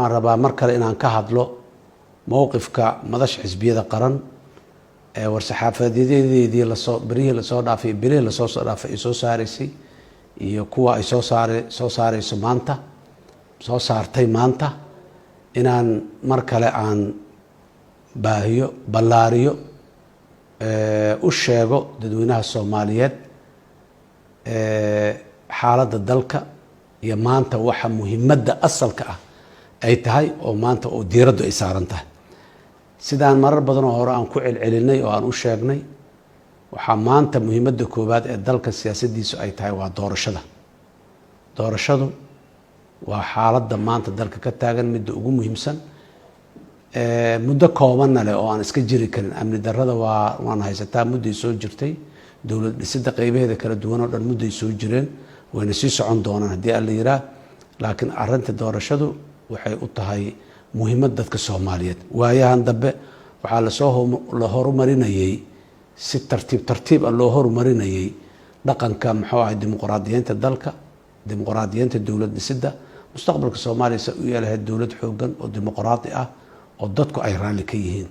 Waxaan rabaa mar kale inaan ka hadlo mowqifka Madasha Xisbiyada Qaran ee war-saxaafadeedeedii lasoo berihii lasoo dhaafay, bilihii lasoo soo dhaafay ay soo saaraysay iyo kuwa ay soo saar soo saareyso maanta, soo saartay maanta, inaan mar kale aan baahiyo, ballaariyo, u sheego dadweynaha Soomaaliyeed xaaladda dalka iyo maanta waxa muhimadda asalka ah ay tahay oo maanta oo diiraddu ay saaran tahay. Sidaan marar badan oo hore aan ku celcelinay oo aan u sheegnay, waxaa maanta muhiimadda koowaad ee dalka siyaasaddiisu ay tahay waa doorashada. Doorashadu waa xaaladda maanta dalka ka taagan midda ugu muhiimsan, muddo koobanna leh oo aan iska jiri karin. Amni darrada waan haysataa, mudday soo jirtay. Dowlad dhisidda qeybaheeda kala duwan oo dhan mudday soo jireen, wayna sii socon doonaan haddii Alla yiraa. Laakiin arrinta doorashadu waxay u tahay muhiimad dadka Soomaaliyeed. Waayahan dambe waxaa lasoo la horumarinayey, si tartiib tartiib ah loo horumarinayey dhaqanka, muxuu ahay, dimuqraadiyeynta dalka, dimuqraadiyeynta dowlad dhisidda, mustaqbalka Soomaaliya sa u yeelahayd dowlad xoogan oo dimuqraadi ah oo dadku ay raalli ka yihiin,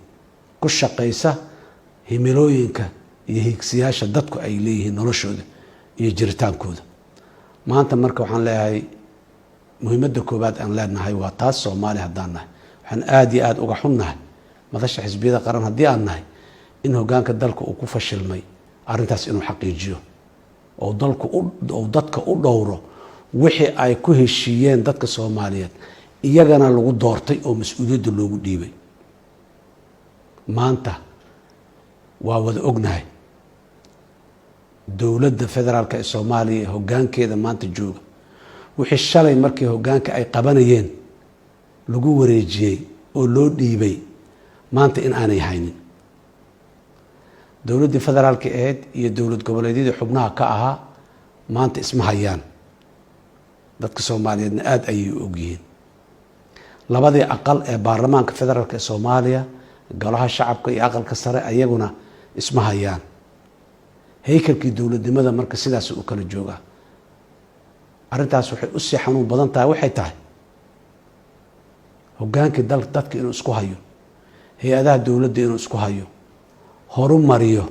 ku shaqaysa himilooyinka iyo hiigsiyaasha dadku ay leeyihiin, noloshooda iyo jiritaankooda. Maanta marka waxaan leeyahay, muhiimadda koowaad aan leenahay waa taas. Soomaaliya haddaan nahay, waxaan aada iyo aada uga xunnahay, Madasha Xisbiyada Qaran haddii aan nahay, in hogaanka dalka uu ku fashilmay arrintaas inuu xaqiijiyo oo dalku uu dadka u dhowro wixii ay ku heshiiyeen dadka Soomaaliyeed, iyagana lagu doortay oo mas-uuliyadda loogu dhiibay. Maanta waa wada ognahay dowladda federaalka ee Soomaaliya hoggaankeeda maanta jooga wixii shalay markii hoggaanka ay qabanayeen lagu wareejiyey oo loo dhiibay maanta in aanay haynin. Dowladdii federaalka ahayd iyo dowlad goboleedyadii xubnaha ka ahaa maanta isma hayaan. Dadka Soomaaliyeedna aada ayay u ogyihiin. Labadii aqal ee baarlamaanka federaalka ee Soomaaliya, Golaha Shacabka iyo Aqalka Sare, ayaguna isma hayaan. Haykalkii dowladnimada marka sidaas u kala joogaa. Arrintaas waxay usii xanuun badan tahay, waxay tahay hogaankii dal dadka inuu isku hayo, hay-adaha dowladda inuu isku hayo, horumariyo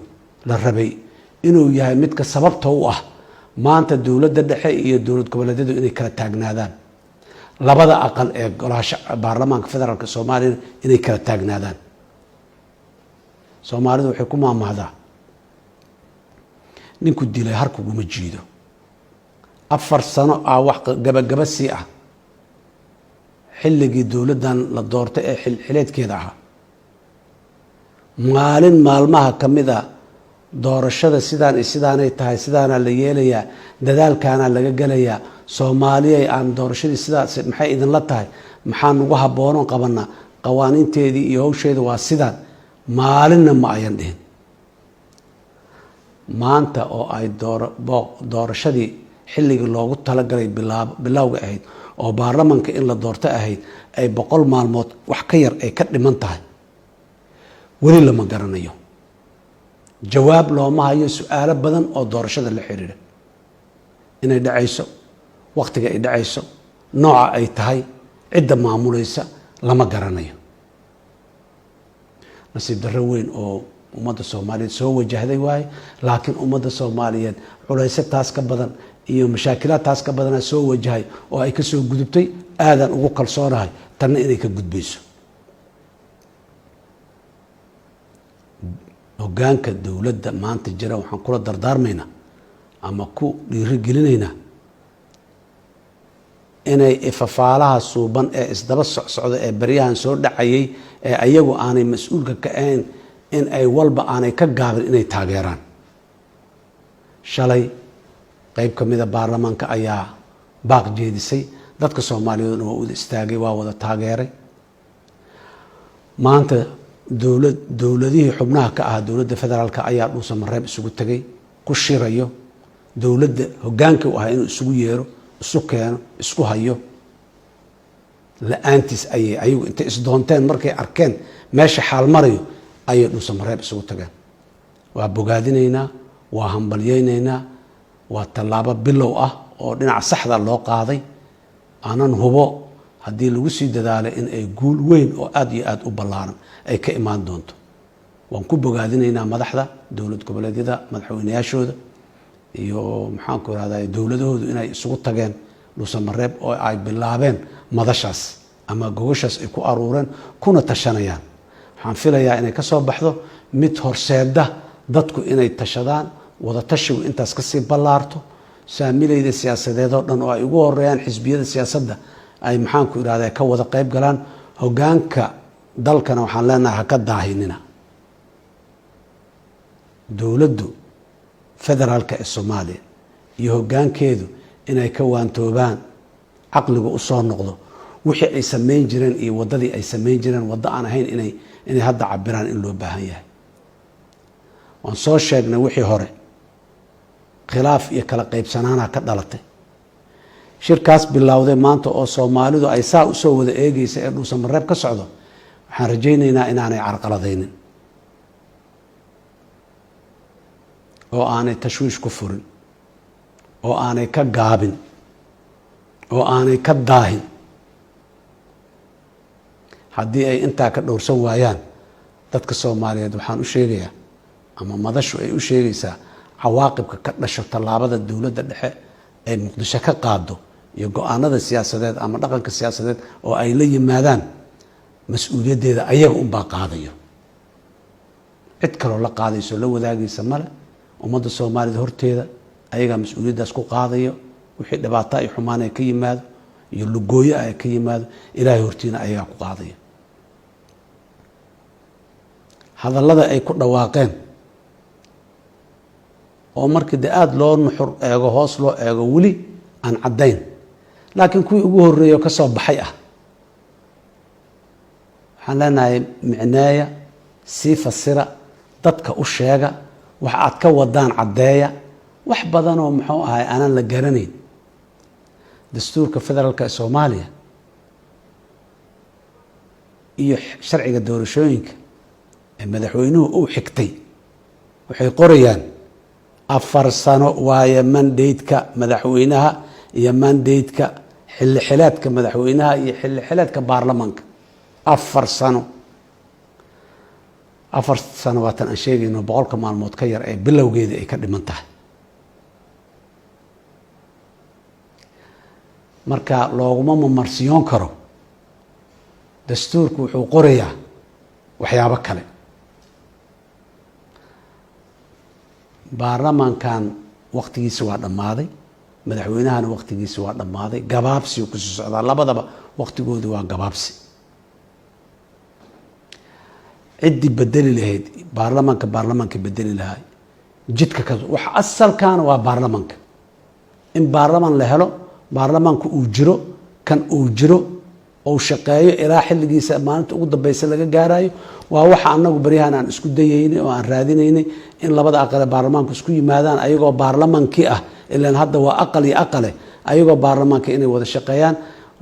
la rabay, inuu yahay midka sababta u ah maanta dowladda dhexe iyo dowlad goboleedyadu inay kala taagnaadaan, labada aqal ee golaha baarlamaanka federaalka Soomaaliyana inay kala taagnaadaan. Soomaalidu waxay ku maahmaahdaa, "Ninku dilay harkuguma jiido." 4 sano ah wax gabagaba sii ah xilligii dowladdan la doortay ee xilxileedkeeda ahaa, maalin maalmaha ka mid a doorashada sidaan iyo sidaanay tahay, sidaanaa la yeelayaa, dadaalkaanaa laga gelayaa, Soomaaliyay aan doorashadii sidaas maxay idinla tahay, maxaa nagu habboonoon qabanaa, qawaaniinteedii iyo hawsheeda waa sidaan, maalinna ma ayan dhihin. Maanta oo ay doorashadii xilligii loogu talagalay bilowga ahayd oo baarlamanka in la doorto ahayd ay 100 maalmood wax ka yar ay ka dhiman tahay, weli lama garanayo, jawaab looma hayo su-aalo badan oo doorashada la xiriira: inay dhacayso, waktiga ay dhacayso, nooca ay tahay, cidda maamulaysa, lama garanayo. Nasiib darro weyn oo ummadda Soomaaliyeed soo wajahday waaye. Laakiin ummadda Soomaaliyeed culayso taas ka badan iyo mashaakilaad taas ka badanaa soo wajahay oo ay kasoo gudubtay. Aadaan ugu kalsoonahay tanna inay ka gudbayso. Hogaanka dowladda maanta jira waxaan kula dardaarmaynaa ama ku dhiirigelinaynaa inay ifafaalaha suuban ee isdaba socsocda ee baryahan soo dhacayay ee ayagu aanay mas-uulka ka ahayn in ay walba aanay ka gaabin inay taageeraan. Shalay qeyb ka mida baarlamaanka ayaa baaq jeedisay, dadka Soomaaliyeedna waa wada istaagay, waa wada taageeray. Maanta dowladihii xubnaha ka ahaa dowladda federaalka ayaa Dhuusamareeb isugu tegay, ku shirayo. Dowladda hogaanka u ahaa inuu isugu yeero, isu keeno, isku hayo la-aantiis ayay ayagu intay isdoonteen, markay arkeen meesha xaal marayo, ayay Dhuusamareeb isugu tageen. Waa bogaadinaynaa, waa hambalyeynaynaa, waa tallaabo bilow ah oo dhinaca saxda loo qaaday. Aanan hubo Haddii lagu sii dadaalay, in ay guul weyn oo aada iyo aada u ballaaran ay ka imaan doonto. Waan ku bogaadinaynaa madaxda dowlad goboleedyada, madaxweynayaashooda iyo, maxaanku irahda, dowladahoodu inay isugu tageen Dhuusamareeb oo ay bilaabeen madashaas ama gogoshaas ay ku aruureen kuna tashanayaan. Waxaan filayaa inay ka soo baxdo mid horseeda dadku inay tashadaan, wada tashigu intaas kasii ballaarto, saamilayda siyaasadeed oo dhan oo ay ugu horeeyaan xisbiyada siyaasadda ay, maxaanku irahda, ka wada qayb galaan. Hogaanka dalkana waxaan leenahay, ha ka daahinina. Dowladdu federaalka ee Soomaaliya iyo hoggaankeedu inay ka waantoobaan, caqligu usoo noqdo, wixii ay samayn jireen iyo waddadii ay samayn jireen waddo aan ahayn inay hadda cabiraan in loo baahan yahay. Waan soo sheegnay wixii hore, khilaaf iyo kala qaybsanaana ka dhalatay. Shirkaas bilowday maanta oo Soomaalidu ay saa usoo wada eegeysa ee Dhuusamareeb ka socdo, waxaan rajaynaynaa inaanay carqaladaynin oo aanay tashwiish ku furin oo aanay ka gaabin oo aanay ka daahin. Haddii ay intaa ka dhowrsan waayaan, dadka Soomaaliyeed waxaan u sheegayaa ama madashu ay u sheegaysaa, cawaaqibka ka dhasho tallaabada dowladda dhexe ay Muqdisho ka qaado iyo go-aanada siyaasadeed ama dhaqanka siyaasadeed oo ay la yimaadaan, mas-uuliyaddeeda ayaga unbaa qaadayo. Cid kaloo la qaadayso, la wadaagaysa male. Ummadda Soomaalida horteeda ayagaa mas-uuliyaddaas ku qaadayo. Wixii dhibaato ay xumaan ay ka yimaado iyo lugooyo ay ka yimaado, Ilaahay hortiina ayagaa ku qaadaya. Hadallada ay ku dhawaaqeen oo markii dee aada loo nuxur eego, hoos loo eego, weli aan caddayn, laakiin kuwii ugu horreeya oo ka soo baxay ah, waxaan leenahay micneeya, sii fasira, dadka u sheega wax aad ka wadaan, caddeeya. Wax badanoo, muxuu ahay, aanan la garanayn dastuurka federaalka ee Soomaaliya iyo sharciga doorashooyinka ee madaxweynuhu uu xigtay waxay qorayaan 4 sano waaye mandate-ka madaxweynaha iyo mandate-ka xilli xileedka madaxweynaha iyo xilli xileedka baarlamaanka, 4 sano. 4 sano waatan aan sheegayno, 100-ka maalmood ka yar ee bilowgeedii ay ka dhiman tahay. Marka looguma mamarsiyoon karo dastuurku wuxuu qorayaa waxyaabo kale. Baarlamaankan waktigiisi waa dhammaaday, madaxweynahana waktigiisi waa dhammaaday, gabaabsi kusii socdaa, labadaba waktigoodi waa gabaabsi. Ciddii bedeli lahayd baarlamaanka, baarlamaanka bedeli lahay jidka ka wax asalkaana waa baarlamaanka. In baarlamaan la helo, baarlamaanku uu jiro, kan uu jiro ou shaqeeyo ilaa xilligiisa maalinta ugu dambeysa laga gaarayo, waa waxa anagu baryahan aan isku dayeynay oo aan raadinaynay, in labada aqale baarlamaanku isku yimaadaan ayagoo baarlamaankii ah, ilaan hadda waa aqal iyo aqale, ayagoo baarlamaanka inay wada shaqeeyaan.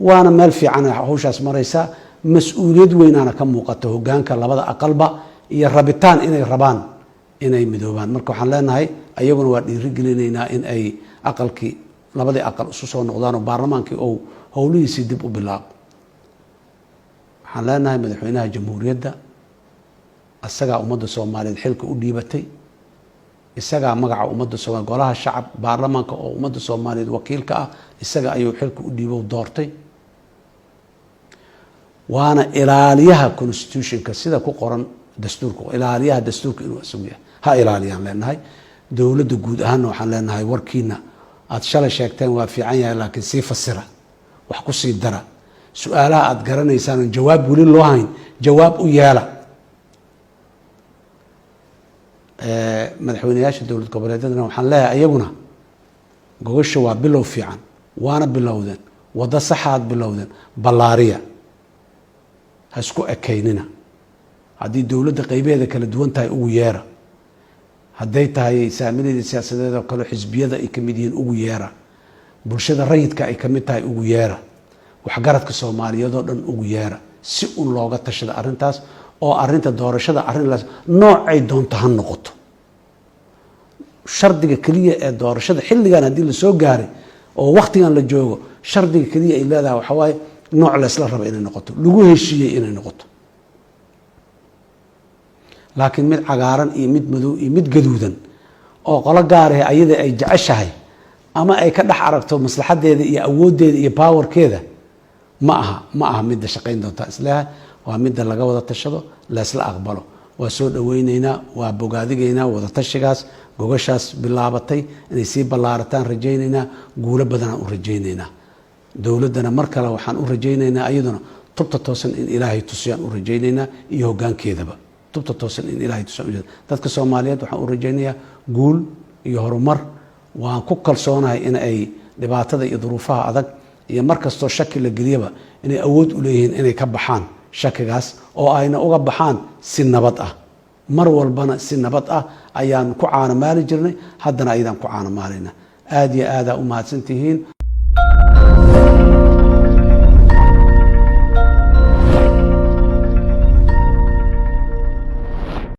Waana meel fiican hawshaas maraysaa, mas-uuliyad weynaana ka muuqato hogaanka labada aqalba iyo rabitaan inay rabaan inay midoobaan. Marka waxaan leenahay, ayaguna waa dhiirigelinaynaa in ay aqalkii, labadii aqal isu soo noqdaan oo baarlamaankii ou howlihiisii dib u bilaabo. Waxaan leenahay madaxweynaha jamhuuriyadda, isagaa ummadda Soomaaliyeed xilka u dhiibatay, isagaa magaca ummadda Soomaliya, golaha shacab baarlamaanka oo ummadda Soomaaliyeed wakiilka ah, isaga ayuu xilka u dhiibo, doortay, waana ilaaliyaha constitutionka sida ku qoran dastuurka, ilaaliyaha dastuurka inuu isagu yahay, ha ilaaliyaan leenahay. Dowladda guud ahaanna waxaan leenahay, warkiina aada shalay sheegteen waa fiican yahay, laakiin sii fasira, wax ku sii dara, su-aalaha aada garanaysaan oon jawaab weli loo hayn jawaab u yeela. Madaxweyneyaasha dowlad goboleedyadana waxaan leeyahay, iyaguna gogosha waa bilow fiican, waana bilowdeen, waddo saxaad bilowdeen, ballaariya, ha isku ekaynina. Haddii dowladda qeybaheeda kala duwan tahay, ugu yeera. Hadday tahay saamilayda siyaasadeed oo kale, xisbiyada ay kamid yihiin, ugu yeera. Bulshada rayidka ay kamid tahay, ugu yeera. Waxgaradka Soomaaliyeed oo dhan ugu yeera, si un looga tashada arrintaas oo arrinta doorashada, arrin noocay doonto ha noqoto. Shardiga keliya ee doorashada xilligan haddii lasoo gaaray oo waktigan la joogo, shardiga keliya ay leedahay waxaa waaye Nooc laysla raba inay noqoto, lagu heshiiyey inay noqoto. Laakiin mid cagaaran iyo mid madow iyo mid gaduudan oo qolo gaarahe ayada ay jeceshahay ama ay ka dhex aragto maslaxadeeda iyo awooddeeda iyo powerkeeda, ma aha midda shaqayn doonta. Isleeha waa midda laga wada tashado, laysla aqbalo. Waa soo dhaweyneynaa, waa bogaadigaynaa wada tashigaas. Gogashaas bilaabatay inay sii ballaarataan rajaynaynaa, guulo badanaan u rajaynaynaa. Dowladdana mar kale waxaan u rajaynaynaa iyaduna tubta toosan in Ilaahay tusiyaan u rajaynaynaa, iyo hoggaankeedaba tubta toosan in Ilahay tusiyaan. Dadka Soomaaliyeed waxaan u rajaynayaa guul iyo horumar. Waan ku kalsoonahay in ay dhibaatada iyo duruufaha adag iyo mar kastoo shaki la geliyaba inay awood u leeyihiin inay ka baxaan shakigaas, oo ayna uga baxaan si nabad ah. Mar walbana si nabad ah ayaan ku caanomaali jirnay, haddana ayadaan ku caanomaalaynaa. Aada iyo aadaa u mahadsantihiin.